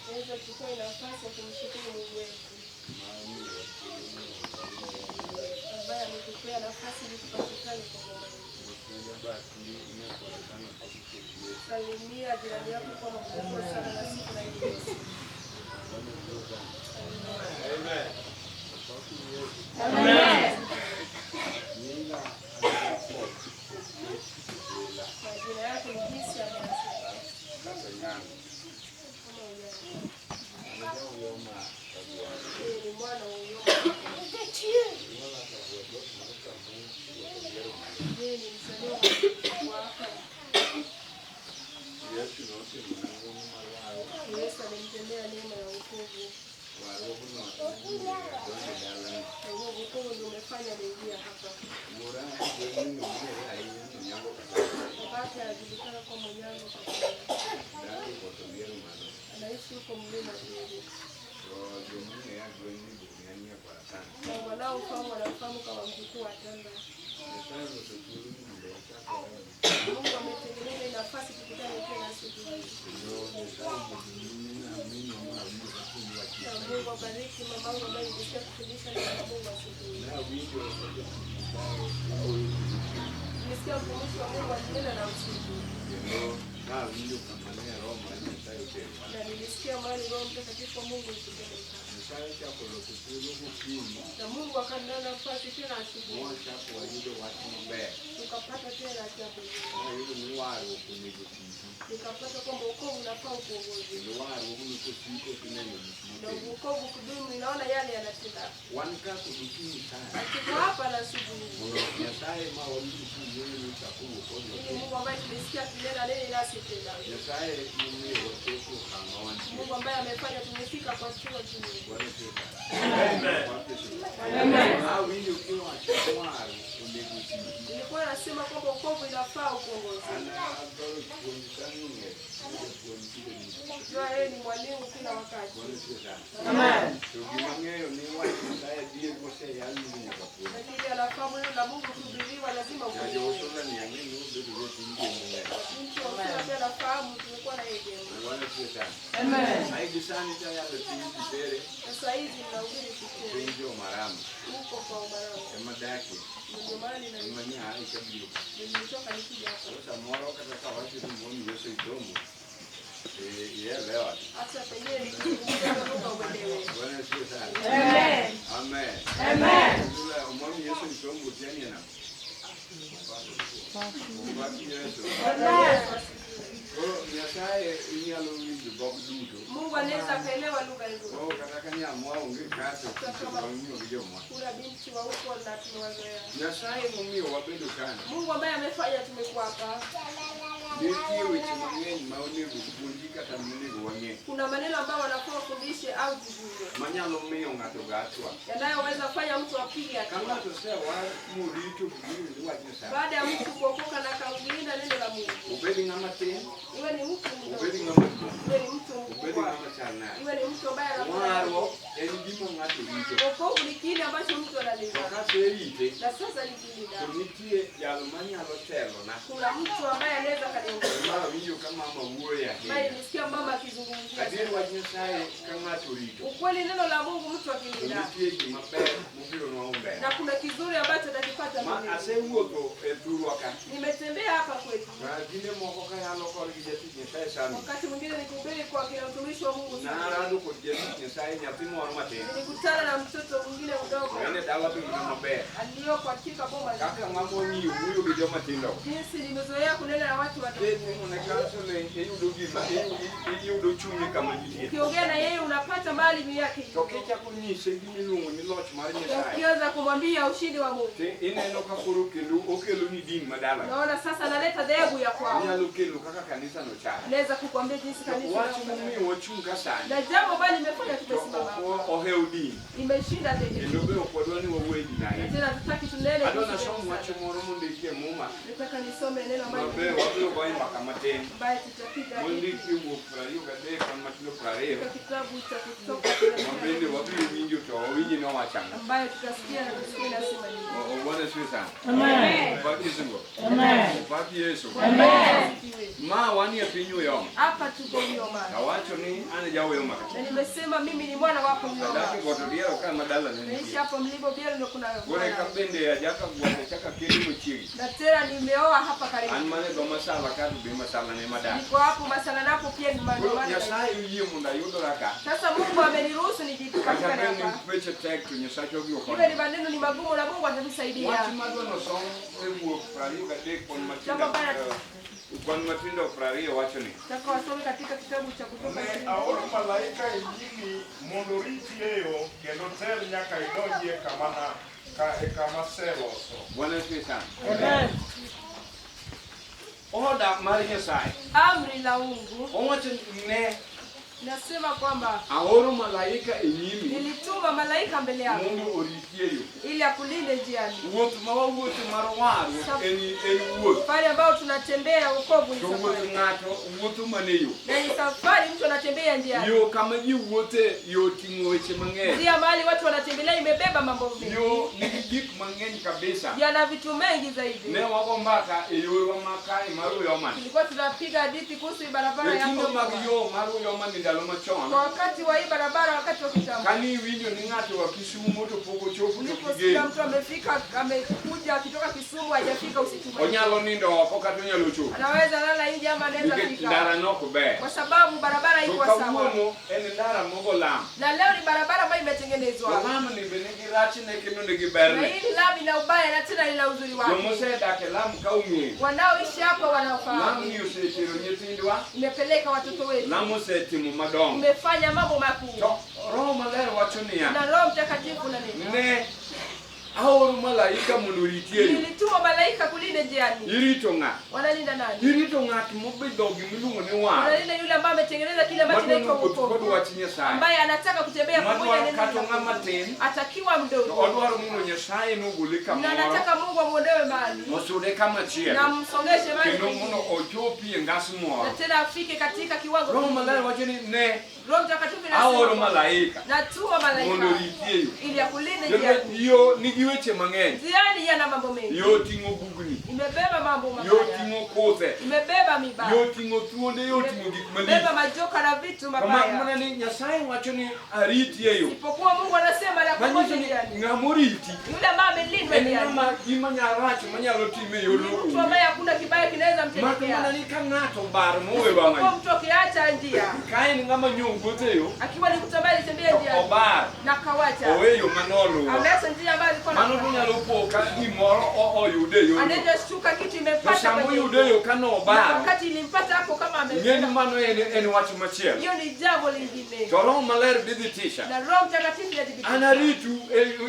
Naweza kuchukua nafasi ya kumshukuru Mungu wetu ambaye ametupea nafasi ili tupatikane kwa Bwana wetu. Salimia jirani yako kwa mkubwa sana na siku na Yesu. Amen. Amen. Majina yake ni jinsi ameyasema. Kama ujana. Yeye ni mwana wa Uyoma. Yeye ni mzaliwa wa hapa. Yesu alimtendea neema ya wokovu. Na huo wokovu ndio umefanya ameingia hapa. Babake anajulikana kwa Monyango Kabila. Anaishi huko Mlima Pili. Na wanaofahamu wanafahamu kama mjukuu wa Tanda. Mungu ametengeneza nafasi tukutane tena siku hii. Na Mungu abariki mamangu ambaye nilisikia kufundisha neno la Mungu asubuhi. Nilisikia mtumishi wa Mungu akinena na usiku. Na nilisikia mahali Roho Mtakatifu wa Mungu ikipeleka. Na Mungu akanipa nafasi tena asubuhi. Tukapata tena jambo hili. Nikapata kwamba wokovu unafaa ukuongoze. Na wokovu kudumu, ninaona yale yanatenda. Tuko hapa na asubuhi. Ili Mungu ambaye tulisikia akinena nini nasi tena. Mungu ambaye amefanya tumefika kwa hatua juu. Amen. Nilikuwa nasema kwamba wokovu inafaa ukuongoze. Jua yeye ni mwalimu kila wakati. Amen. Lakini anafahamu neno la Mungu kuhubiriwa lazima ukuongoze. Mtu wa Mungu pia anafahamu tumekuwa na yeye jema. Amen. Sasa hizi ninahubiri Kitere huko kwa Umarama. Ndio maana nilitoka nikija hapa. Hata penyewe nikizungumza lugha uelewe. Amen. Amen. Amen. Bwana Yesu asifiwe. Koro Nyasaye inyalo winjo dhok duto. Mungu anaweza akaelewa lugha hizo. Koro kata ka nyamwa onge kato to wang'iyo gi jomwa. Kuna binti wa huko na tumewazoea. Nyasaye momiyo wabedo kano. Mungu ambaye amefanya tumekuwa hapa. Nitie weche mang'eny ma onego puonji kata monego wang'e. Kuna maneno ambayo wanafaa wafundishe au tujue Manyalo miyo ng'ato ga hatua. yanayoweza fanya mtu apige Ka hatua. ng'ato osewar morito gimiwinjo wach Nyasaye. Baada ya mtu kuokoka na akaulinda neno la Mungu, Obed ng'ama tin, iwe ni mtu obed mdogo, ng'ama duong', iwe ni mtu obed mkubwa, ng'ama chal nade. iwe ni mtu ambaye anafanya. Warruok en gima ng'ato rito. Wokovu ni kile ambacho mtu To analinda, kaserite, na sasa nikilinda, to nitie jal manyalo telona. kuna mtu ambaye anaweza kaniongoza. Ma awinjo ka mama wuoyo Ambaye ahinya. nilisikia mama akizungumzia Adier wach Nyasaye ka ng'ato orito, ukweli, neno la Mungu mtu to akilinda, nitie gima ber mobiro nwang'o mbele. na kuna kizuri ambacho atakipata Ma mbele. asewuotho e thurwa ka. Nimetembea hapa kwetu, To kinde moko kayalo korgi jatich Nyasaye sani. wakati mwingine nikihubiri kwa kina mtumishi wa Mungu sana. Narado kod jatich Nyasaye nyathi moro matin. Nilikutana na mtoto mwingine mdogo To en e dala to ngima maber. aliyo katika boma, Kaka ng'ama ong'iyo wuoyo gi joma tindo. jinsi nimezoea kunena na watu wadogo. Kitimone counseling iyudo gima iyudo chunye kama nitie. Ukiongea na yeye unapata mali yake. To kichako nyise gima iluongo ni loch mar Nyasaye. Ukianza kumwambia ushindi wa Mungu, To ineno ka koro kendo okeloni din madala. naona sasa analeta dhehebu ya kwao. Onyalo kelo kaka kanisa no chal. Naweza kukuambia jinsi To kanisa wach linavyofanana. momiyo wachung' ka sani. Na jambo ambalo limefanya To tumesimama ok hapa ohew din. limeshinda dhehebu, Kendo be ok wadwa ni wawuo e din ahinya. ahinya. Tena hatutaki tunene Adwa kuhusu nasom mengi wach sana. moro mondiki e Muma Nataka nisome neno ambalo mabe wabiro goye mbaka matin ambaye tutapiga mondiki e Wuok 23 kwan matindo 20 katika kitabu cha Kutoka mabende wabiro winjo to wawinji nowacho ang'o. ambayo tutasikia na tusikie nasema nini. Bwana asifiwe sana. Amen. Opak Yesu. Amen. Opak Yesu. Amen. Ma wanie piny Uyoma. Hapa tuko Uyoma Awacho ni an ja Uyoma kacha. na nimesema mimi ni mwana wapo Uyoma. Adak e got Odiero ka ma dalane Naishi nitie. hapo mlimo Biero ndio kuna Koro eka bende ajaka gwenge chaka kendo machiegni. na tena nimeoa hapa karibu. An mana e dho Masala ka to be Masala ne madak. Niko hapo Masala napo pia ni Koro maandamano. Nyasaye oyie mondo ayudora ka. Sasa Mungu ameniruhusu Kata nijipatikane bed ni hapa. weche tek to Nyasacha obiro Iwe ni konya. maneno ni magumu na Mungu atatusaidia. Wach madwa nosom e Wuok 23 kwan matindo Jambo baya. kwan matindo 20 wacho ni Nataka wasome katika kitabu cha Kutoka Ne ishirini. aoro malaika e nyimi mondo oriti e yo kendo tel nyaka idonji e kama na ka, e kama aseloso. Bwana asifiwe sana. Amen. Oda mar Nyasaye Amri la Mungu owacho ne nasema kwamba aoro malaika e nyimi nilituma malaika mbele yako mondo oriti e yo. ili akulinde njiani. Wuoth ma wawuotho mar warruok en wuoth. Safari ambayo tunatembea wokovu ni To wuoth safari, ng'ato wuotho mana e yo. na ni safari mtu anatembea njiani. Yo kama ji wuothe yo oting'o weche mang'eny. Njia mahali watu wanatembelea imebeba mambo mengi, Yo nigi gik mang'eny kabisa. yana vitu mengi zaidi. Ne wago mbaka e yorwa ma kae mar Uyoma. Tulikuwa tunapiga hadithi kuhusu hii barabara E kinde yako. mag yo mar Uyoma ni ndalo machon. Kwa wakati wa hii barabara, wakati wa kitambo, Kane iwinjo ni ng'ato wa Kisumo to pok ochopo to uliposikia kigeno. mtu amefika, amekuja akitoka Kisumu hajafika, usitumaini. Onyalo nindo oko kata onyalo chopo. Anaweza lala nje ama anaweza Nikech fika, ndara nok ber. kwa sababu barabara To iko sawa. kawuono en ndara mogo lam. Na leo ni barabara ambayo To imetengenezwa, lam ni be nigi rachne kendo nigi na berne. hii lami ina ubaya na tena ina uzuri wake. Jomosedak e lam ka ong'eyo. Wanaoishi hapa Lam wanaofahamu, ni osetero nyithindwa. imepeleka watoto wetu, Lam osetimo madongo. imefanya mambo makuu. To Roho Maler wacho niya, Na Roho Mtakatifu na nini, ne aoro malaika mondo oriti e yo. nilituma malaika kulinda njiani. Irito ng'a? Wanalinda nani? Irito ng'at mobidho gimiluongo ni war. Wanalinda yule ambaye ametengeneza kile ambacho Madwaro kinaitwa wuoth kod wokovu, wach Nyasaye. ambaye anataka kutembea pamoja Madwaro na neno kata la ng'ama Mungu. tin Atakiwa to mdogo odwaro mondo Nyasaye nogole na kamoro anataka Mungu amuondoe mbali osude kama chielo na msongeshe mbali kendo kwingine. mondo ochopi e ngas na moro. tena afike katika kiwango Roho kingine. Maler wacho ni ne Roho Mtakatifu aoro inasema malaika natuma mondo malaika oriti e yo. ili akulinde Jolueny, njiani. Yo nigi weche mang'eny. Njiani yana mambo mengi, Yo ting'o bugni, imebeba mambo yo mabaya, ting'o kuthe, imebeba miba, yo ting'o thuonde, yo ting'o gik malich. imebeba majoka na vitu Kama mana mabaya. ni Nyasaye wacho ni ariti e yo. Isipokuwa Mungu anasema la Manyiso kungoja ni njiani, ng'ama oriti yule ambaye amelindwa en njiani ng'ama gima nyarach manyalo time e ni yor mtu ambaye hakuna kibaya kinaweza Mak mana mtendekea. ni ka ng'ato obar mowe Isipokuwa wang'ayo. mtu akiacha njia, Ka en ng'ama nyo wuotho e yo, akiwa ni mtu ambaye alitembea to njiani obar na kawacha, owe yo manoluwo. ameacha njia ambayo alikuwa Mano to anafuata. nyalo po ka gimoro oyude e yorno. Anaweza shtuka kitu To imempata sama kwenye oyude e yo ka na nobaro, wakati ilimpata hapo kama ing'e ni ame mano en wach machielo. hiyo ni jambo lingine, To Roho Maler dhi dhi tisha. na Roho Mtakatifu inathibitisha An aritu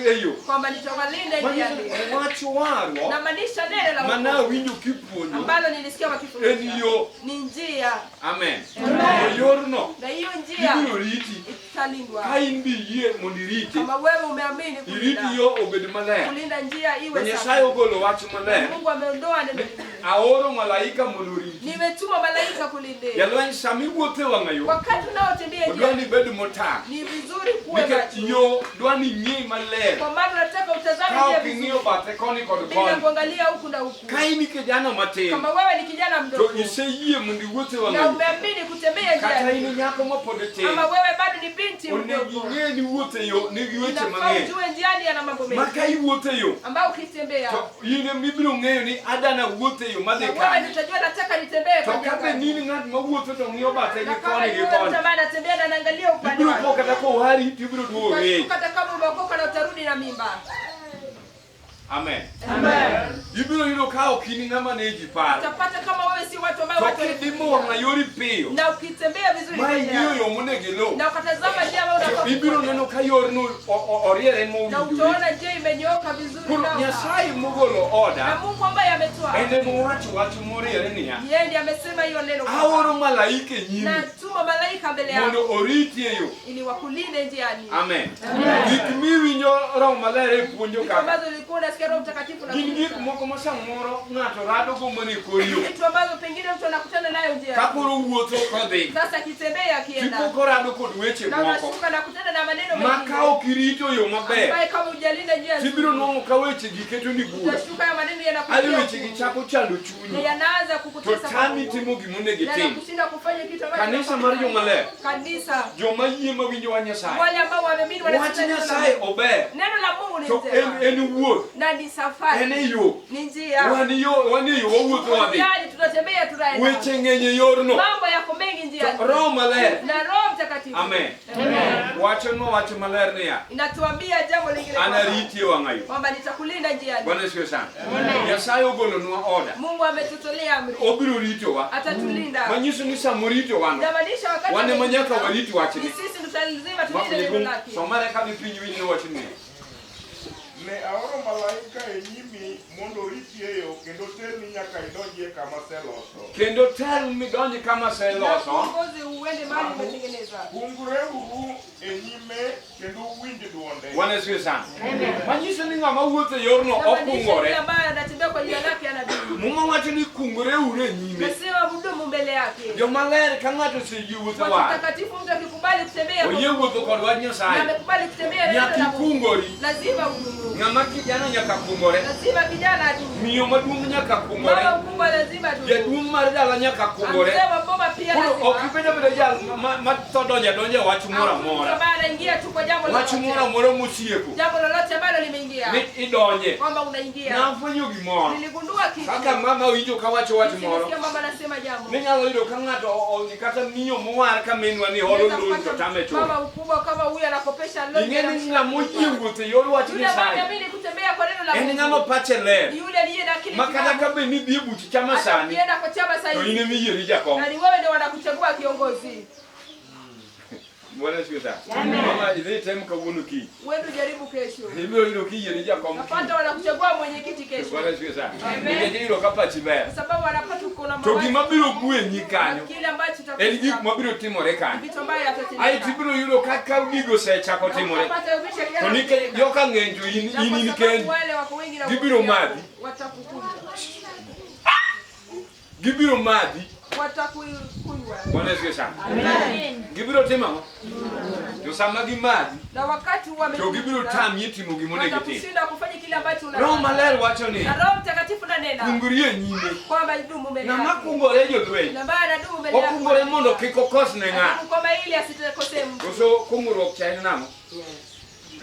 e yo. kwamba nitawalinda Manyiso njiani. ni wach warruok Na maanisha neno la mana wokovu awinjo kipuonjo ambalo nilisikia en wakifundisha yo. ni njia, Amen. To yorno na hiyo njia ibiro riti italindwa ka in be iyie mondo irite. kama wewe umeamini kulinda, Iriti yo obed maler. kulinda njia To iwe Nyasaye safi. ogolo wach maler. Mungu ameondoa neno lingine, Aoro malaika mondo oriti. nimetuma malaika kulindea. Jalweny sama iwuotho e wang'ayo, Wakati unaotembea odwa njiani ni ibed motang'. ni vizuri kuwe Nikech macho, yo dwa ni ing'i maler. kwa maana unataka utazame Ka njia ok vizuri ing'iyo bathe koni kod bila koni. kuangalia huku na huku. Ka in kijana matin, Kama wewe ni kijana to mdogo iseyie mondo iwuoth e na wang'ayo. umeamini kutembea Kata njiani, in nyako mapod tin, ama wewe bado ni binti onego mdogo, ing'e ni wuotho e yo nigi weche inafaa mang'eny. ujue njiani yana mambo Ma mengi ka iwuotho e yo, ambao ukitembea to in ema ibiro ng'eyo ni adana wuotho e yo madhi na wewe kanye. ndio utajua nataka nitembee To kwa njia ka be gani. in ng'at mawuotho to ng'iyo bathe Na gi kama koni ni gi wewe mtu koni, ambaye anatembea na anaangalia upande ibiro po wake, kata kowari to ibiro duogo ng'eyi. utashuka hata kama umeokoka na utarudi na mimba. Amen. Amen. Ibiro yudo ka ok in ng'ama ne ji paro. Utapata kama wewe si watu ambao To watu kidimo wang'a yori piyo, na ukitembea vizuri ma kwa ing'iyo njia, yo monego iluw, na ukatazama njia ambayo to unafaa ibiro kufuata, neno ka yorno oriere na mowinjore. utaona njia imenyooka vizuri Koro na Nyasaye mogolo na oda, Mungu ambaye ametoa en ema owacho wach moriere niya, yeye ndiye amesema hiyo neno kwamba, aoro malaika e nyimi natuma malaika malaika mbele Mondo yako oriti e yo. Ili wakulinde njiani. Amen. Gik miwinjo Roho Maler e puonjo Vitu kaka. ambazo ulikuwa unasikia Roho Mtakatifu na Gin gik moko ma samoro ng'ato radogo mana e kor yo. vitu ambazo pengine mtu anakutana nayo njiani. Ka koro wuotho kodhi. Sasa akitembea akienda Tipo korado kod weche na moko. unashuka na kutana na maneno Ma mengine ka ok irito yo maber, ambaye kama hujalinda njia tibiro nzuri, nwang'o ka weche gi keto ni bura. utashuka ya maneno Ae yanakutia weche gi hukumu. chako chando Na chunyi. yanaanza To kukutesa tami kwa timo Mungu. gimonego Na itim. yanakushinda kufanya kitu ambacho Kanisa mar jomaler. Kanisa Joma yie mawinjo wach Nyasaye. wale ambao wameamini Wach wanasema neno la Nyasaye Mungu. ober. Neno la Mungu ni To en njema en wuoth. Na ni safari, En e yo. ni njia. Wan yo wan e yo wawuotho wadhi. Njiani tunatembea tunaenda. Weche ng'eny e yorno. Mambo yako mengi njiani. To Roho Maler. Na Roho Mtakatifu. Amen. Wachonwa wach maler niya. Inatuambia jambo lingine kwamba- Anariti e wang'ayo. kwamba nitakulinda njiani. Bwana asifiwe sana. Nyasaye ogolonwa oda. Mungu ametutolea amri. Obiro ritowa. Atatulinda. Manyiso ni samoritowa no. Inamaanisha wakati Wan ema nyaka ametulinda, warit wachni. ni sisi ndo lazima tulinde neno lake. Somare ka piny winj ni wachni. Ne aoro malaika e nyimi mondo oriti e yo kendo terni nyaka idonji e kama aseloso. Kendo tel midonji kama Na aseloso. kuongoze uende mahali umetengeneza. Kungreuru e nyime kendo uwinj dwonde. Bwana asifiwe sana. Manyiso ni ng'ama wuotho e yorno Inamaanisha yule okungore. ambaye anatembea kwa njia lake anadumu. Muma wacho ni kungoreuru e nyime. Nasema mdumu mbele yake. Jomaler ka ng'ato oseyie wuotho Watu wach. takatifu, mtu akikubali kutembea kwa Oyie Mungu, wuotho kod wach na Nyasaye. amekubali kutembea na neno Nyaka la Mungu, ikungori. lazima udumu. Ng'ama kijana nyaka kungore. Lazima kijana adumu. Miyo maduong' nyaka kungore. Mama mkubwa lazima adumu. Jaduong' mar dala nyaka kungore. Mzee wa boma pia Koro ok lazima. ibed abeda jal ma tho donjo adonja e wach moro Hakuna mtu amora. ambaye anaingia tu kwa jambo Wach lolote. moro amora mosieko. Jambo lolote ambalo limeingia Ni idonje. kwamba unaingia. Nafwenyo gimoro. Niligundua kitu. Kaka mama winjo kawacho wach moro. Nilisikia mama anasema jambo. Ninyalo yudo ka ng'ato kata miyo mowar ka minwa ni holo Unaweza loan to kupata tame chulo. mama mkubwa kama huyu anakopesha loan. Ing'e ni ng'ama oyie wuotho e yor wach Yule ambaye Nyasaye. ameamini kutembea kwa neno la En Mungu. ng'ama pache ler. Yule aliye na akili Ma kata timamu. ka bed ni idhi e buch chama Hata sani, ukienda kwa chama to sasa in hivi ema iyieri jakom. na ni wewe ndio wanakuchagua kiongozi. Bwana asifiwe sana. Mama idhi item kawuono kiny. Wewe jaribu kesho. Ibiro yudo kiyieri jakom kiny. Napata wanakuchagua mwenyekiti kesho. Bwana asifiwe sana. Amen. Nikech iyudo ka pachi ber. Kwa sababu wanapata uko na To mawazo. gima biro gwenyi Na kanyo kile ambacho en gik utakuta mabiro timore kanyo. vitu ambayo Aeto yatatendeka. ibiro yudo ka ka gigo osechako timore. Utapata vitu To nikech joka ng'eny to in Na in kwa in sababu kendi. wale wako wengi na Gibiro wako madhi. Watakukunywa. Gibiro madhi. Watakunywa. Bwana asifiwe sana. Gibiro timo ang'o? To sama gimadhi Na wakati huo to gibiro tami e timo gimonego itim. watakushinda kufanya kile ambacho Roho unataka. Maler wacho ni Na Roho Mtakatifu nanena kungri e nyime. kwamba idumu mbele Ng'ama yako. kungore jolweny Na ambaye anadumu mbele yako. okungore mondo kik okos ne ng'ato. Anadumu kwamba ili asitekosee mtu. Koso kungruok cha en nang'o?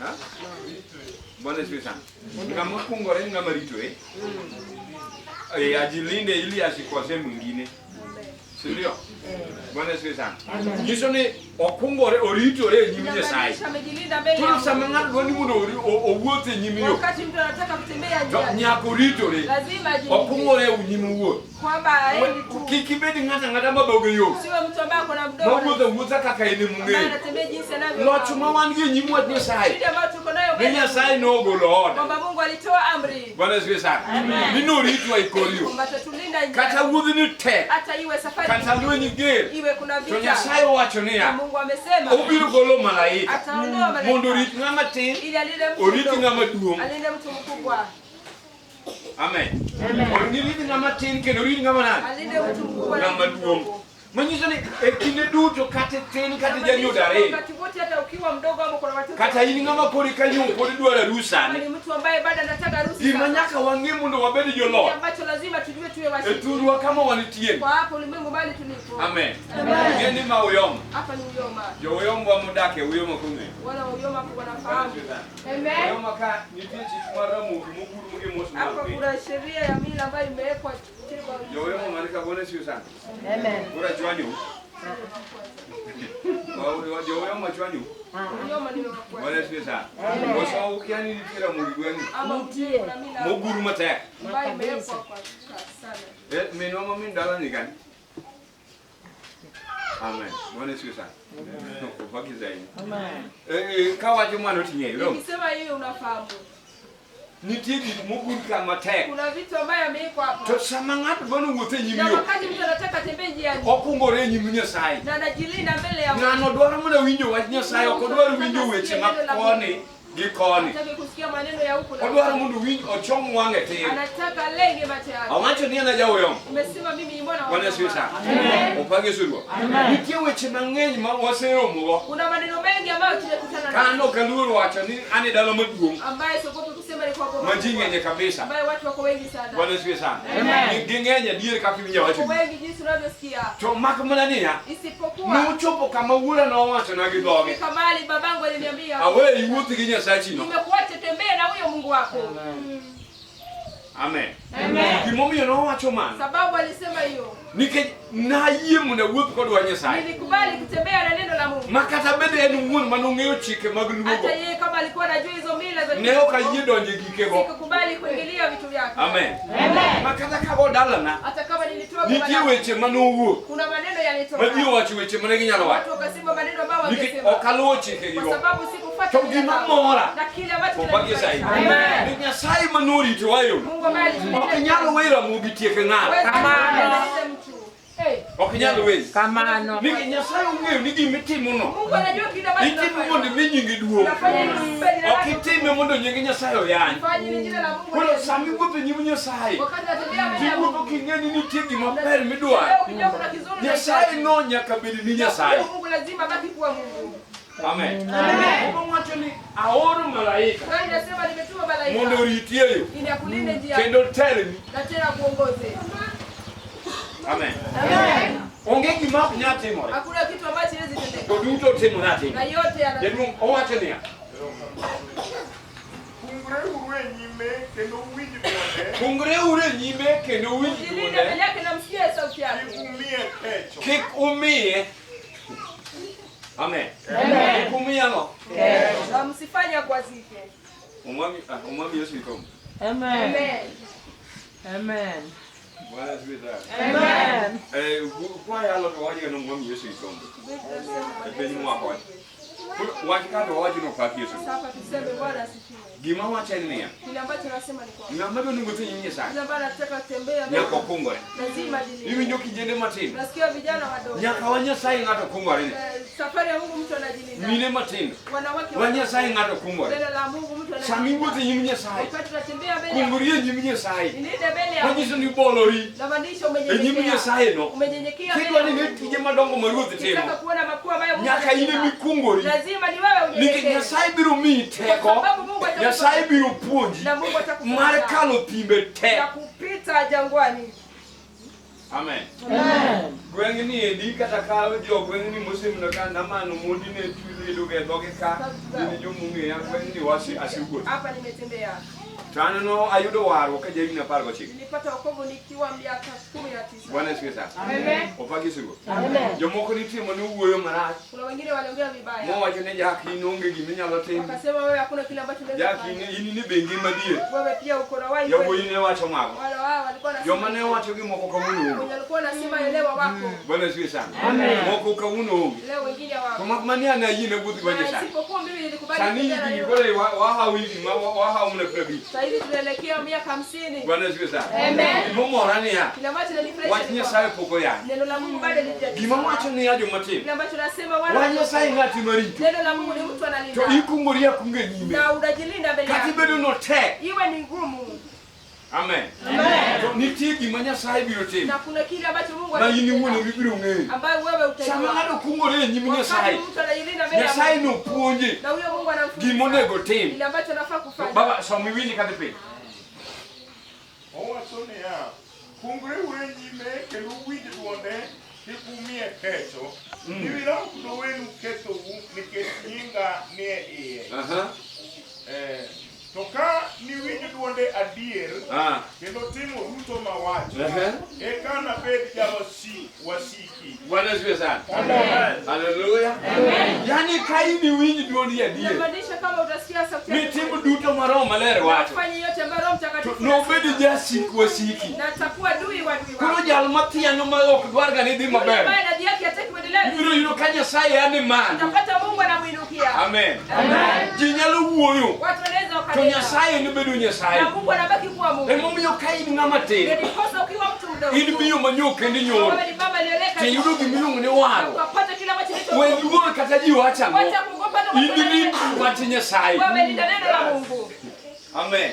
Ha? Bwana asifiwe sana. Ng'ama kungore en ng'ama ritore. Eh, ajilinde ili asikose mwingine. Si ndio? Bwana asifiwe sana. Nyiso ni okungore oritore e nyim Nyasaye. Inamaanisha amejilinda mbele ya Koro sama Mungu. ng'ato dwa ni mondo owuoth e nyim yo, Wakati mtu anataka kutembea to njiani, nyaka oritore. lazima ajilinde Okungore e nyim wuoth. kwamba aendi tu. Kik ibed ng'ato ang'ata ma dhoge yom. Siwe mtu ambaye ako na mdomo Mawuotho awuotha kaka en ambaye emong'eyo. anatembea jinsi anavyo. Loch ma wan go e nyim wach Nyasaye. Shida ambayo tuko nayo Ni mbele ya Nyasaye nogolo oda. kwamba Mungu alitoa amri Bwana asifiwe sana. Ni noritwa e kor yo. kwamba atatulinda Kata njiani, wuodhni tek, hata iwe safari kata lweny ger, iwe kuna to vita. Nyasaye owacho Na niya, Mungu amesema obiro golo malaika ataondoa mondo malaika orit ng'ama tin, ili alinde mtu orit mdogo, ng'ama duong'. alinde mtu mkubwa, Amen. Orit ng'ama tin kendo orit ng'ama nade? alinde mtu mkubwa na Ng'ama mtu duong'. mdogo. Manyiso ni e kinde duto kata tin kata janyodo Inamaanisha ariyo, wakati wote hata ukiwa mdogo ama kuna watoto kata in ng'ama pod eka yom pod idwaro arus kama sani. ni mtu ambaye bado anataka harusi Gima sasa, nyaka wang'e mondo wabed kile joloch ambacho lazima tujue tuwe e washindi thurwa kama wantie. kwa hapo ulimwengu mahali tulipo. Amen. Ing'e ni ma Uyoma. Hapa ni Uyoma, Jo Uyoma modak e Uyoma kong'eyo. wala wa Uyoma hapo wanafahamu. Amen. Uyoma ka nitie chik mar Ramogi mogur gi mos mar Hapa piny. kuna sheria ya mila ambayo imewekwa chini kwa Jo Uyoma man ka Bwana asifiwe sana. Amen. Koro achwanyu. Jo Uyoma chwanyu. Uyoma ni wakwa. Bwana asifiwe sana. Koso ukia ni nitie Ramogi gweng'ni. Ama Nitie. kuna mila Mogur matek. ambayo imewekwa kwa sana. Eh, minwa ma min dala ni gani? Amen. Bwana asifiwe sana. Opaki zaidi. Amen. Eh, eh, kawacho mano ting'eyo. Nikisema hiyo unafahamu. Nitie gik mogur ka matek. Kuna vitu ambayo yamewekwa To hapo. sama ng'ato dwa nowuoth e nyim Na yo, wakati mtu anataka tembee njiani okungore e nyim Nyasaye. na anajilinda mbele ya Mungu. Ng'ano dwaro mana winjo wach Nyasaye, ok odwar winjo weche ma koni gi koni. Hataki kusikia maneno ya huku na Odwaro huku. mondo owinj ochom wang'e tir. Anataka lenge macho yake. Awacho ni an ajaoyom. Nimesema mimi ni mwana wa Bwana asifiwe sana. Amen. Opak Yesu Ruoth. Nitie weche mang'eny ma waseromogo. Kuna maneno mengi ambayo tumekutana Ka an nayo ok aluor wacho ni an e dala maduong' ambayo siogopi kusema ni kwa boma ma ji kubwa, ng'enye kabisa. ambayo watu wako wengi sana. Bwana asifiwe sana. Amen. Ging'eny adier kaka iwinjo Wako wacho. wengi jinsi unavyosikia. To mak mana niya, Isipokuwa nochopo kama wuora nowachona gi dhoge. fika mahali babangu aliniambia Awe iwuoth gi Nyasachino. nimekuacha tembee na huyo Mungu wako. Amen. Amen. Gimomiyo nowacho mano, Sababu alisema hiyo. nikech nayie mondo awuoth kod wach Nyasaye. Nilikubali kutembea na neno la Mungu. Ma kata bed en wuon manong'eyo chike mag luogo, Hata yeye kama alikuwa anajua hizo mila za ne ok ayie donjo e gikego. sikukubali kuingilia vitu vyake. Amen. Amen. Ma kata kago dalana, Hata kama nilitoka nitie kwa weche manowuok, kuna maneno ma ji yalitoka. owacho weche mane ginyalo wacho. Watu wakasema maneno ambayo Nikech wangesema. ok aluwo Kwa chikegigo. sababu sikufuata To mila gima zao. mora, Na kile ambacho opak Nyasaye. kinanifurahisha. Ni Nyasaye manoritowa e yo. Mungu ambaye alitulinda. Ok inyal we Ramogi tiek ng'ato. Huwezi Kamano. kumaliza mtu. Hey, Ok inyal we. Kamano. Nikech Nyasaye ong'eyo ni gimitimono, Mungu anajua kile ambacho itimo tunafanya. mondo imi nyingi duong'. Tunafanya ili tumpe jina Ok lake. itime mondo nying Nyasaye oyany. Fanya ili jina la Mungu. Koro liwe. sama iwuotho e nyim Nyasaye, Wakati natembea mbele ya tiwuotho Mungu. king'e ni nitie gima ber midwaro. Leo ukijua kuna kizuri Nyasaye unahitaji. no nyaka bed ni Nyasaye. Huyo Mungu lazima abaki kuwa Mungu. Amen. Muma wacho ni aoro malaika Kwa hiyo inasema nimetuma malaika mondo oriti e yo ili akulinde njia kendo telni. na tena kuongoze. Amen. Amen. Onge gima ok nyal timore. Hakuna kitu ambacho haiwezi tendeka. To duto timore atima. Na yote yana Jaduong' owacho niya, Kungreuru e nyime kendo uwinj dwonde, kungreuru e nyime kendo uwinj Mjilinde mbele dwonde, yake na msikie sauti kik yake. umiye kecho. kik umiye. Amen. Kik umiye ang'o? Na msifanye akwazike. Umwami ah, umwami Yesu ikom. Amen. Amen. Amen. Bwana asifiwe sana. Amen. Eh, kwa yalo to wacho ni umwami Yesu ikom. E piny mwaka Koro wach ka to wawacho ni opak Yesu. Sasa tuseme Bwana asifiwe. Gima wacho en niya, Kile ambacho nasema ni kwamba ng'ama dwa wuotho e nyim Nyasaye yule ambaye anataka kutembea mbele nyaka okungore. lazima ajilinde. Iwinjo kijende matindo, Nasikia vijana wadogo. nyaka wa Nyasaye ng'ato kungore ni. Safari ya Mungu mtu anajilinda. Mine matindo, Wanawake wa Nyasaye ng'ato kungore. Neno la Mungu mtu Sama anajilinda. iwuotho e nyim Nyasaye, Wakati tunatembea mbele ya kungori e nyim Nyasaye. Nilinde mbele ya Manyiso ni bolori Namaanisha e nyim umenyenyekea. Nyasaye no. Umenyenyekea mbele Kidwa ya ni ne Mungu. tije madongo ma Ruoth Ukitaka timo, kuona makuu ambayo Mungu nyaka in anatenda, emikungori. lazima ni wewe Nikech unyenyekee. Nyasaye biro miyi teko, Kwa sababu Mungu atakupa- Nyasaye biro puonji Na Mungu atakufunza mar kalo thimbe te. ya kupita jangwani. Amen. Amen. Gweng' ni endi kata ka jogweng' ni mosemino ka namano mondi ne twi lwedo e dhoge ka gin jomong'eya gweng' ni wase asewuotho. Hapa nimetembea. To an no ayudo warruok ka jahigni 19. Nilipata wokovu nikiwa miaka 19. Bwana asifiwe sana. Amen. Opak Yesu Ruoth. Amen. Jomoko nitie mane owuoyo marach Kuna wengine waliongea vibaya. mowacho ni Jack in onge gima inyalo timo. Wakasema wewe hakuna kile ambacho unaweza Jack in kufanya. in ni be ngima adier. Wewe pia uko na wai. Yawuoyi ne wacho mago. Wale wao walikuwa Joma nasema ne wacho gi moko kawuono onge. wenye walikuwa nasema elewa wako. Bwana asifiwe sana. Amen. Moko kawuono onge. Leo wengine To hawako. mak mani an ayie ne wuoth gi Na Nyasaye. isipokuwa mimi nilikubali Sani kutembea na higni yeye. koro wahawo higni ma wahawo mana 50. Sasa hivi tunaelekea miaka 50. Bwana asifiwe sana. Amen. Gimomora niya, Kile ambacho kinanifurahisha wach ni Nyasaye kwamba pok oyany. neno la Mungu bado halijatimia. Gima wacho niya jomatindo, Kile ambacho nasema wana wach Nyasaye ng'ati marito. neno la Mungu ni mtu To analinda ikungori akunga e nyime. na unajilinda mbele Kata yake. ibedo notek. Iwe ni ngumu Amen. To nitie gima Nyasaye biro timo na kuna kile ambacho Mungu ma in iwuon anatenda ema ibiro ng'eyo. ambayo wewe Sama utajua. ng'ato kungore e nyim Wakati Nyasaye, mtu anajilinda mbele ya Nyasaye Mungu nopuonje na huyo Mungu anamfundisha gimonego tim. kile ambacho anafaa kufanya. Baba, som iwinji kadhi piny. Owacho niya, kungreuru e nyime kendo uwinj dwonde, kik umiye kecho. Niwira ok nowenu kethou nikech nyinga nie iye. Aha. Eh, to ka niwinj dwonde adier Ah. kendo timo duto mawacho, Ehe. eka nabed jawasik wasiki. Bwana asifiwe sana. Amen. Haleluya. Yaani ka in iwinj dwondi adier, Inamaanisha kama utasikia sauti yake mitim duto ma Roho Maler wacho, fanya yote ambayo Roho to Mtakatifu nobed anasema. jasik wasiki. na atakuwa dui wa dui Koro wako. jal mathiano ma ok dwar ga ni dhi Yule maber, ambaye nadhi yake hataki kuendelea ibiro vizuri, yudo ka Nyasaye yani malo. utapata Mungu anamuinukia. Amen. Ji nyalo wuoyo Watu wanaweza Wanaweza To wakanena. Nyasaye nobedo Nyasaye. Na Mungu anabaki kuwa Mungu. Emomiyo ka in ng'ama tin, Ndio ndiposa ukiwa mtu mdogo. in miyo manyo kendo inyoro, Wewe ni baba aliyeleka. to iyudo gimiluongo ni waro. Ukapata kile ambacho kinaitwa We wokovu. luor kata ji wacho ang'o. Wacha kuogopa na In rit watu. wach Nyasaye. Wewe linda neno la Mungu. Amen.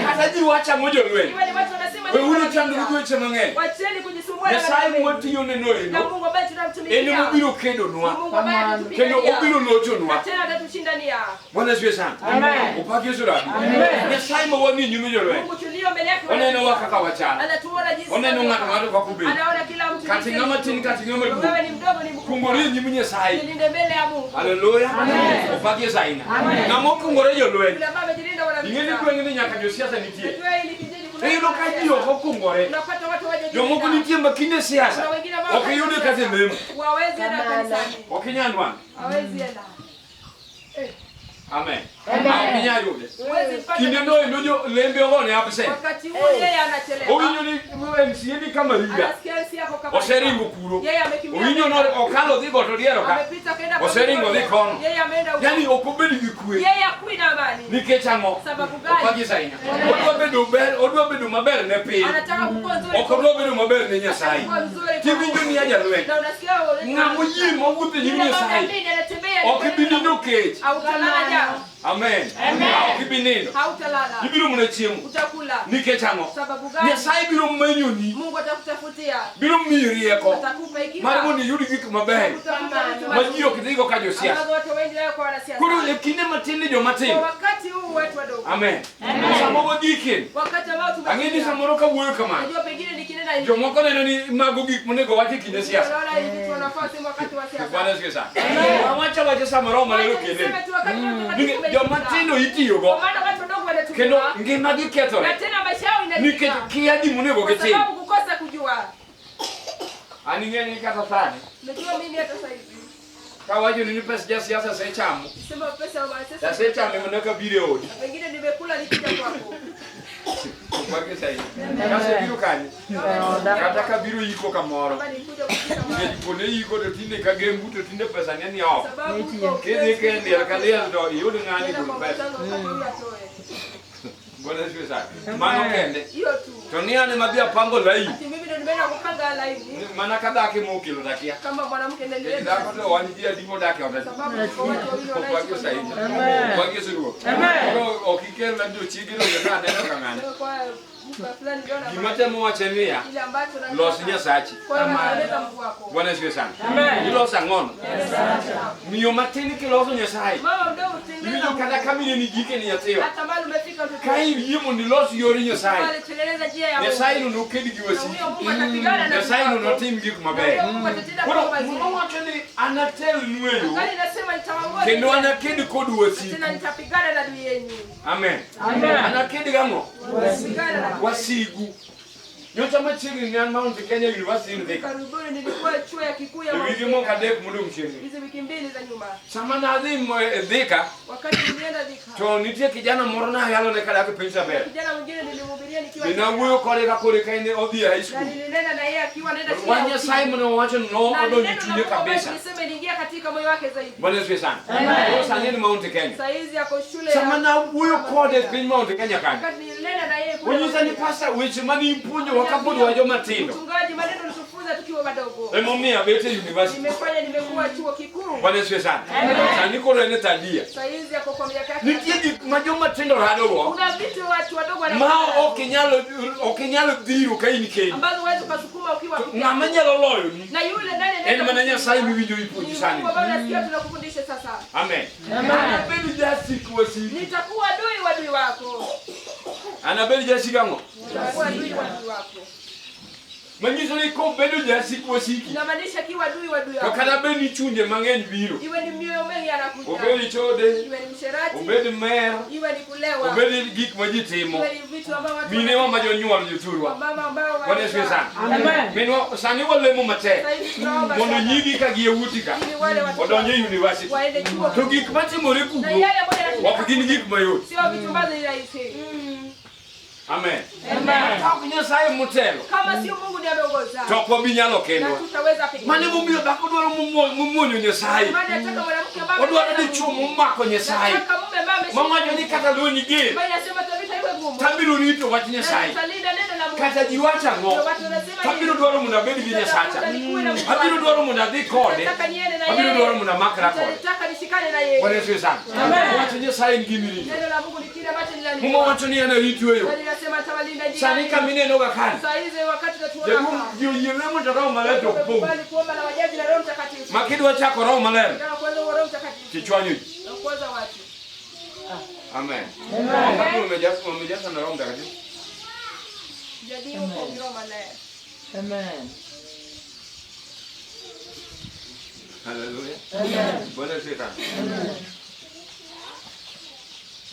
Kata ji wacho ang'o jolweny. Iwe ni watu wanasema We ni uru watu chandruok wanasema. weche mang'eny. Wacheni kujisumbua na Nyasaye maneno mengi. mwatiyo neno Na eno, Mungu ambaye en tunamtumikia. emobiro Ni kedonwa. Mungu ambaye Kendo atatupigia. obiro lochonwa. Na tena atatushindania. Bwana asifiwe sana. Amen. Opak Yesu rabi. Amen. Nyasaye ma wang'i nyime jolweny. Mungu tulio mbele yake. Onenowa kaka wachal. Anatuona jinsi. Oneno ng'ato ng'ato kaka obedo. Anaona kila mtu. Kata jinsi ng'ama alivyo. tin kata ng'ama duong'. Wewe ni mdogo ni mkubwa. Kungore e nyim Nyasaye. Jilinde mbele ya Mungu. Haleluya. Amen. Opak Yesu ahinya. Amen. Ng'ama okungore jolweny. Yule ambaye amejilinda Ing'e ni wanavita. gweng'ni nyaka josiasa nitie. Najua hili kijiji kuna Iyudo ka ji ok okungore. Unapata watu hawajajilinda. Jomoko nitie ma kinde siasa Kuna wengine ambao ok iyudo kata e lemo. Wawezi enda kanisani. Ok inyal nwang'e. Hawezi enda. Amen. Amen. Ok inyal yude. Huwezi mpata. Kinde no endo jo lembe ogone absent. Wakati huo yeye anachelewa. Owinjo ni MCA ni kama riga. Anasikia MC yako kama. Oseringo kuro. Yeye amekimbia. Owinjo no okalo dhi goto diero ka. Amepita kaenda kwa Oseringo dhi kono. Yeye ameenda huko. Yani ok obed gi kwe. Yeye hakui na amani. Nikech ang'o? Sababu gani? Opak Yesu ahinya. Odwa bedo ber, odwa bedo maber ne piny. Anataka kukua nzuri. Ok odwa bedo maber ne Nyasaye. Kukua nzuri. kwa Tiwinjo Mungu. ni ajalweny. Na unasikia wewe. Ng'ama oyie mawuotho e nyim Yule ambaye Nyasaye. ameamini anatembea. Ok ibi nindo kech. Hautalala njaa. Amen. Ok ibi nindo. Hautalala. Ibiro mana chiemo. Utakula. Nikech ang'o? Sababu gani? Nyasaye biro menyoni. Mungu atakutafutia. Biro miyi rieko. Atakupa hekima. Mar mondo iyud gik mabeyo. Utafuta vitu Ma ji ok dhigo ka josiasa. ambazo watu wengi leo kwa wanasiasa. Koro e kinde matin ni joma Kwa tindo. wakati huu watu wadogo. Amen. Sama wagikin. Wakati ambao Ang'e ni tumefikia. samoro kawuoyo kamano. Najua pengine nikinena hivi. Jomoko neno ni mago gik monego wach e kinde siasa. Wanaona hivi vitu wanafaa sema wakati wa siasa. Bwana asifiwe sana. Wawacho awacha samoro maneno Wacha kende. niseme tu wakati wa Ninge- mtakatifu Joma umefika. tindo Kwa itiyogo. maana watu wadogo Kendo wanatumiwa ngimagi na kethore. tena maisha yao Nikech inaharibika. kia gimonego Kwa gitim. sababu kukosa kujua. An ing'e ni kata sani. Najua mimi hata sasa hivi. Kawacho ni pes jasiasa asechamo. Sema pesa ya wanasiasa. Asechame mana kabiro e odi. Na pengine nimekula nikija kwako. Opake sahihi. Kasebiro kanye. Kata kabiro iko kamoro. Kama nikuja kupika mahali. Nikech kuonde iko to tinde ka gembu to tinde pesa ne ni oko. Sababu huko Kidhi ke liel ka liel to iyud ng'ani Nenda gol kwa pesa. mkutano wakati huyu atoe. Bwana asifiwe sana. Mano kende. Hiyo tu. To ni an ema adhi apango laini. Ati mimi ndo nimeenda kupanga laini Mana ka dhako ema okelo takia. kama mwanamke Nikech ndiye dhako to wan ji adi modak e ot achiel. sababu tuko watu wawili wanaishi Opake kwa sahihi. nyumba moja. Opake Ruoth. Amen. Koro ok ikel na jochiegi to naneno ka ng'ane. Kwa mtu fulani ndio Gima temo wacho en niya, kile ambacho nataka. los Nyasachi. Kwa hiyo naeleza Mungu wako. Bwana asifiwe sana. Amen. Iloso ang'ono. Miyo matin kiloso Nyasaye. Mama mdogo tengeneza Iwinjo Mungu. kata ka mine ni gike ni nyathiwa. Hata mahali umefika mtoto. Ka iyie mondo ilos yor Nyasaye. Pale tengeneza njia ya Mungu. Nyasaye no noked gi Na wasiki. huyo Mungu atapigana na Nyasaye no adui wako. notim gik Na mabeyo. huyo Mungu atatenda Koro mambo mazuri. Muma wacho ni anatelnu e yo Angali nasema nitawaongoza. kendo anaked kod wasiku. Tena nitapigana na adui yenu. Amen. Amen. Anaked gang'o? Nitapigana na Wasigu. Nyocha machiegni ne an Mount Kenya University in Thika. Karibuni nilikuwa chuo ya kikuu ya E Mount wige Kenya. moko adek modong' chieng'ni. Hizi wiki mbili za nyuma. Sama nadhi e Thika, Wakati nilienda Thika. to nitie kijana moro nayalone kadak e piny Sabera. Kijana mwingine nilimhubiria nikiwa Be Thika. nawuoyo kode ka kore ka en odhi e high Na school. nilinena na yeye akiwa anaenda shule. Wach ya Nyasaye upili. mane owacho no Na odonjo e neno la chunye Mungu ambayo kabisa. tulisema iliingia katika moyo wake zaidi. Bwana asifiwe sana. Amen. Koro sani en Mount Kenya. Saa hizi ako shule ya Sama nawuoyo kode e piny Mount Kenya kanyo, Wakati nilinena na yeye kule onyisa ni Mount Kenya. pasta weche mane ipuonjowa kapod wan joma tindo. Mchungaji, maneno ulitufunza tukiwa wadogo. Emomiyo abet e university. Nimefanya nimekuwa chuo kikuu. Bwana asifiwe sana. Sani koro en e third year. Saa hizi ako kwa miaka yake. Nitie gik ma joma tindo radogo Kuna vitu watu wadogo ma wanafanya ok inyal dhiro ka in kendi. ambazo huwezi ukasukuma ukiwa peke yako. Ng'ama nyalo loyoni Na yule nani en mana Nyasaye miwinjo ipuonji Ni sani. Mungu ambaye unasikia tunakufundisha sasa. Amen. Amen. Anabed jasik wasiki. Nitakuwa adui wa adui wako. Anabed jasik ang'o? Nitakuwa adui wa adui wako. Manyiso ni kobedo jasik wasiki Inamaanisha kiwa adui wa adui to wako. kata bed ni chunje mang'eny biro. Iwe ni mioyo mengi anakuja. Obed chode, Iwe ni msherati, obed mer, iwe ni kulewa, obed gik ma ji timo. iwe ni vitu ambavyo watu Minewa ma jonyuol jothurwa. mama ambao Bwana asifiwe sana. Amen. Minwa sani walemo matek Sasa hivi tunaomba mondo sana nyigi ka gi yawuoti ka ili wale watoto odonj e university. waende chuo To gik matimore na kugo yale ambayo yanatendeka ok gin gik mayot. sio vitu ambavyo ni rahisi. Amen. Amen. Ka ok Nyasaye motelo Kama sio Mungu ndiye ameongoza, to ok wabi nyalo na kendwa. tutaweza peke Mano yetu. emomiyo dhako dwaro muonyo Nyasaye. Maana nataka mwanamke ambaye Odwaro dichuo momako Nyasaye. Nataka mume ambaye Mawacho ni kata lweny ger. Ambaye inasema vita iwe ngumu. Tabiro rito wach Na Nyasaye. nitalinda neno la Mungu. Kata ji wacho ang'o? Ndio watu wanasema Tabiro nini? dwaro mondo abed gi Nyasacha. Nitakuja nikuwe na Mungu Abiro wangu. dwaro mondo adhi kode. Nataka niende na Abiro yeye. dwaro mondo amakra kode. Nitataka nishikane na yeye. Bwana Yesu sana. Wach Nyasaye en gima irito. Neno la Mungu ni kile ambacho Muma ninalindwa. wacho ni en aritu e yo. Na ninasema nitawalinda njiani. Sani kamineno ga kanyo. Saa hizi wakati tunatuona Jaduong' hapa. ji oyie lemo to Roho Maler to ok pong'. Tumekubali kuomba na wajazi na Roho Mtakatifu. Ma kidwa chako Roho Maler Nataka kuanza huo Roho Mtakatifu. tichwanyo ji. Na kuanza watu. Amen. Wangapi wamejazwa na Roho Mtakatifu? Jadi huko Roho Maler. Amen. Haleluya. Bwana asifiwe sana.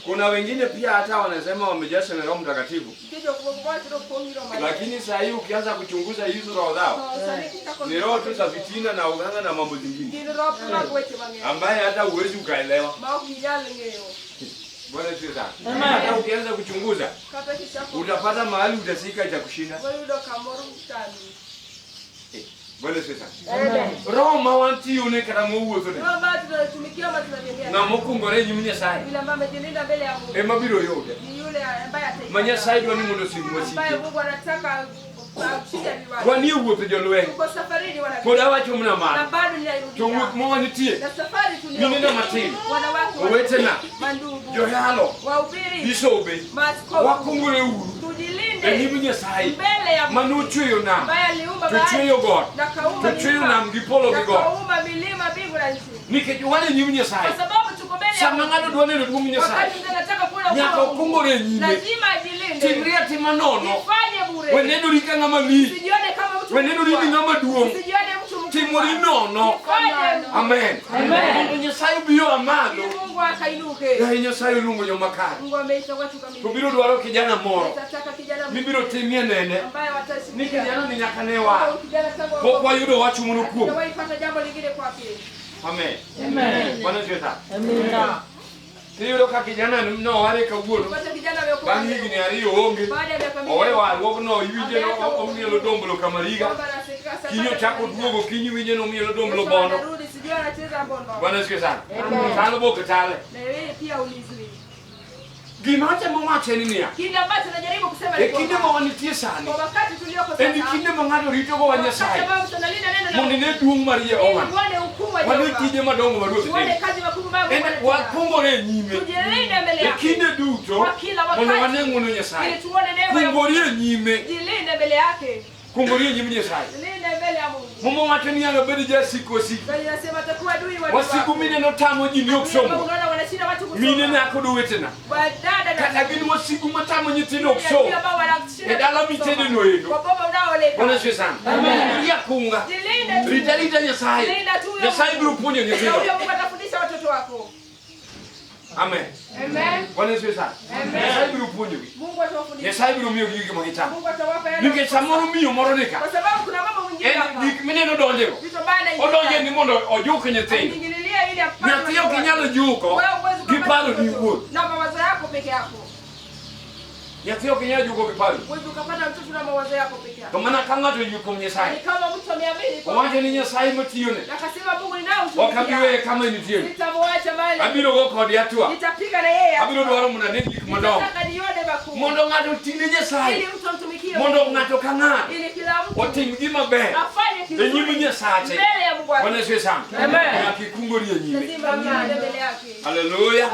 Kuna wengine pia hata wanasema wamejazwa na Roho Mtakatifu, Kijo kwa watu roho Roho Maler. lakini saa hii ukianza kuchunguza hizo roho zao ni roho tu za fitina na uganga na mambo zingine Gin roho mag weche mang'eny ambaye hata huwezi ukaelewa. ma ok ginyal ng'eyo. Bwana asifiwe sana. Hata ukianza kuchunguza Kata kichako utapata mahali utasika itakushinda. wayudo kamoro tami. Bwana asifiwe sana. Roho ma wantiyone kata mowuothone Roho ambayo tunatumikia ama tunatembea nayo. ng'ama okungore e nyim Nyasaye Yule ambaye amejilinda mbele ya Mungu ema biro yude ni yule ambaye ma ataipata. Nyasaye dwa ni mondo osim Ambaye wasike. Mungu anataka ashinde viwanja. Wanie wuotho jolweny Tuko safarini wana pod awacho mana na mano bado to ninairudia. wuoth ma wanitie Na safari tulio minena matin wanawake owetena mandugu joyalo wahubiri bisobe maaskofu wakungore uru e tujilinde nyim Nyasaye mbele ya Mungu manochweyo nam ambaye aliumba to bahari chweyo got na kaumba to chweyo milima nam gi polo na gi got kaumba milima mbingu na nchi, nikech wan e nyim Nyasaye. kwa sababu tuko mbele ya Sama Mungu. ng'ato dwa neno duong' Nyasaye Wakati mtu anataka kuona nyaka ukuu wa Mungu, okungore e nyime. lazima ajilinde, Timri atima nono ifanye bure, we nenori ka ng'ama lich usijione kama mtu we nenori ni mkubwa, ng'ama duong' usijione mtu mkubwa, timori nono. ifanye Amen. Mondo Nyasaye obi oa malo. ili Mungu akainuke. Yaye Nyasaye oluongo joma kare. Mungu ameita watu To kamili, biro dwaro kijana moro atataka kijana mibiro timie nene ambaye ni watasikia kijana ni nyaka ne war. kijana tangu Pok wayudo wach moro kuome. hajawahi pata jambo lingine kwake. Amen. Amen. Bwana asifiwe sana. Amina. Tiyudo ka kijana noware kawuono Pata kijana ameokoka bang' higni ariyo oonge baada ya miaka mingi owe warruogno iwinje omielo dombolo kamariga kwamba anasika sasa kiny ochako duogo kiny iwinje nomielo dombolo Kesho bondo. anarudi sijui anacheza bondo. Bwana asifiwe sana. Talo bok tale. Na yeye pia ulizwi. Gima atemo wacho en niya, Kile ambacho najaribu kusema ni e kinde kwamba ma wanitie sani kwa wakati tulioko en sasa, kinde ma ng'ato ritogo wa wakati Nyasaye ambao tunalinda neno la mondo Mungu, ine duong' mar ili Jehova tuone ukuu wa wane Jehova, tije madongo ma Ruoth tuone timo. kazi makubwa ambayo Mungu En anatenda. wakungore e nyime Tujilinde mbele e yake kinde duto kwa kila mondo wakati, wane ng'wono ili Nyasaye. tuone neema ya Mungu. Kungori e nyime, Jilinde mbele yake, kungori e nyim Nyasaye. jilinde mbele ya Mungu. Muma wacho ni nyalo bedo jasik wasiki. Bali nasema atakuwa adui wa Wasigu mine notamo ji ni ok Adui ambao somo. unaona wanashinda watu kusoma. Mine na kod owetena. Wadada na Kata gin wasigu matamo nyithindo ok Adui som. ambao wanashinda E dala watu kusoma. mitede no endo. Kwa boma unaoleka. Bwana asifiwe sana. Kungori akunga. Jilinde tu. Rita rita Nyasaye. Linda tu huyo Nyasaye Mungu. biro puonjo Na nyithindo. huyo Mungu atafundisha watoto wako. Amen. Amen. Bwana asifiwe sana. Nyasaye biro puonjogi. Mungu atawafundisha. Nyasaye biro miyogi gik ma gichamo. Mungu atawapa yale. Nikech samoro miyo moro ni ka. Kwa sababu kuna mambo mwingine En hapa. gik mineno donjego. Vitu bana Odonje ni mondo ojuk nyithindo. Ingililia ili apate. Nyathi ok inyalo juko Wewe huwezi gi ukapata paro ni mtoto. iwuon. Na mawazo yako peke yako. Nyathi ok inyalo juko gi paro. Huwezi ukapata mtoto na mawazo yako peke To yako. mana ka ng'ato oyie kuom Ni Nyasaye. kama mtu ameamini kwa Owacho ni Nyasaye matiyone. na akasema Mungu ninao Ok abi weye kama entie. Nitamwacha mahali. Abiro go kode hatua. Nitapiga na yeye. Abiro dwaro mondo ane gik madongo. Nitataka nione makubwa. Mondo ng'ato otine Nyasaye. Ili mtu amtumikie Mondo Mungu. ng'ato ka ng'ato Ili kila mtu otim gima ber afanye e kizuri nyim Nyasache. mbele ya Mungu wake. Bwana asifiwe sana. Amen. Nyaka ikungori e nyime. Lazima ujilinde mbele yake. Haleluya.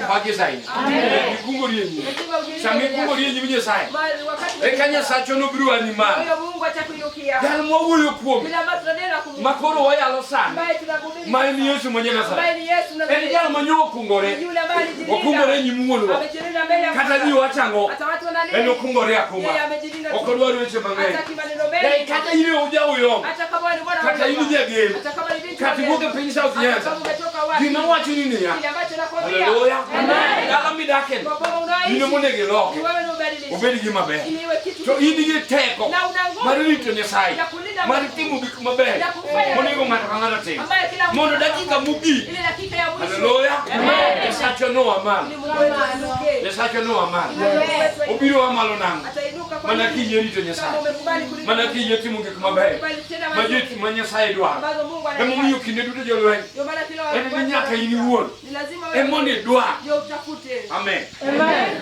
Paki sahinya. Nyaka ikungori e nyime. Lazima ujilinde Sama mbele ikungori yake. e nyim Nyasaye, Mali wakati eka Nyasache nobiro ani malo. huyo Mungu atakuinukia. Jal mwawuoyo kuome Bila ambayo tunanena kumhusu. ma koro wayalo sani Ambaye tunahubiri. ma en Yesu ma Nyasaye. Ambaye ni Yesu na En jal ma nyo okungore. yule ambaye alijilinda. Okungore e nyim wuonwa. Amejilinda mbele ya Kata ji Mungu. wacho ang'o? Hata watu wanalia. En okungore akunga. Yeye amejilinda tu. Ok odwar weche mang'eny. Hataki maneno Dai mengi. kata in e ujauyo, Hata kama wewe ni mwana wa kata in Mungu. jagem, Hata kama ni binti wa kata iwuok e Mungu. piny South Hata Nyanza, kama umetoka wapi. gima wacho ni niya, Kile ambacho nakwambia. haleluya, Amen. dala midakeni, Kwa boma unaoishi. in emonego iloke, Ni wewe ndio ubadilishe. obed gima ber. Ili iwe kitu. To in gi teko Na una nguvu mar rito Nyasaye, ya kulinda mar Mungu. timo gik maber Ya kufanya monego ng'ato ka ng'ato tim, ambaye kila mtu mondo dakika mogik, ile dakika ya mwisho haleluya, Nyasache noa malo, ili Mungu wetu ainuke. Nyasache noa malo, Mungu wetu ainuke. obiro a malo nang'o? Atainuka kwa Mana nini? kiyie rito Kama Nyasaye, umekubali kulinda mana kiyie timo gik maber Umekubali kutenda ma mazuri Nyasaye dwaro. ambazo Mungu Emomiyo anataka. kinde duto jolweny Ndio maana kila en ni wakati nyaka Nyaka in iwuon Ni lazima wewe emondo idwar. ndio utafute. Amen. Amen.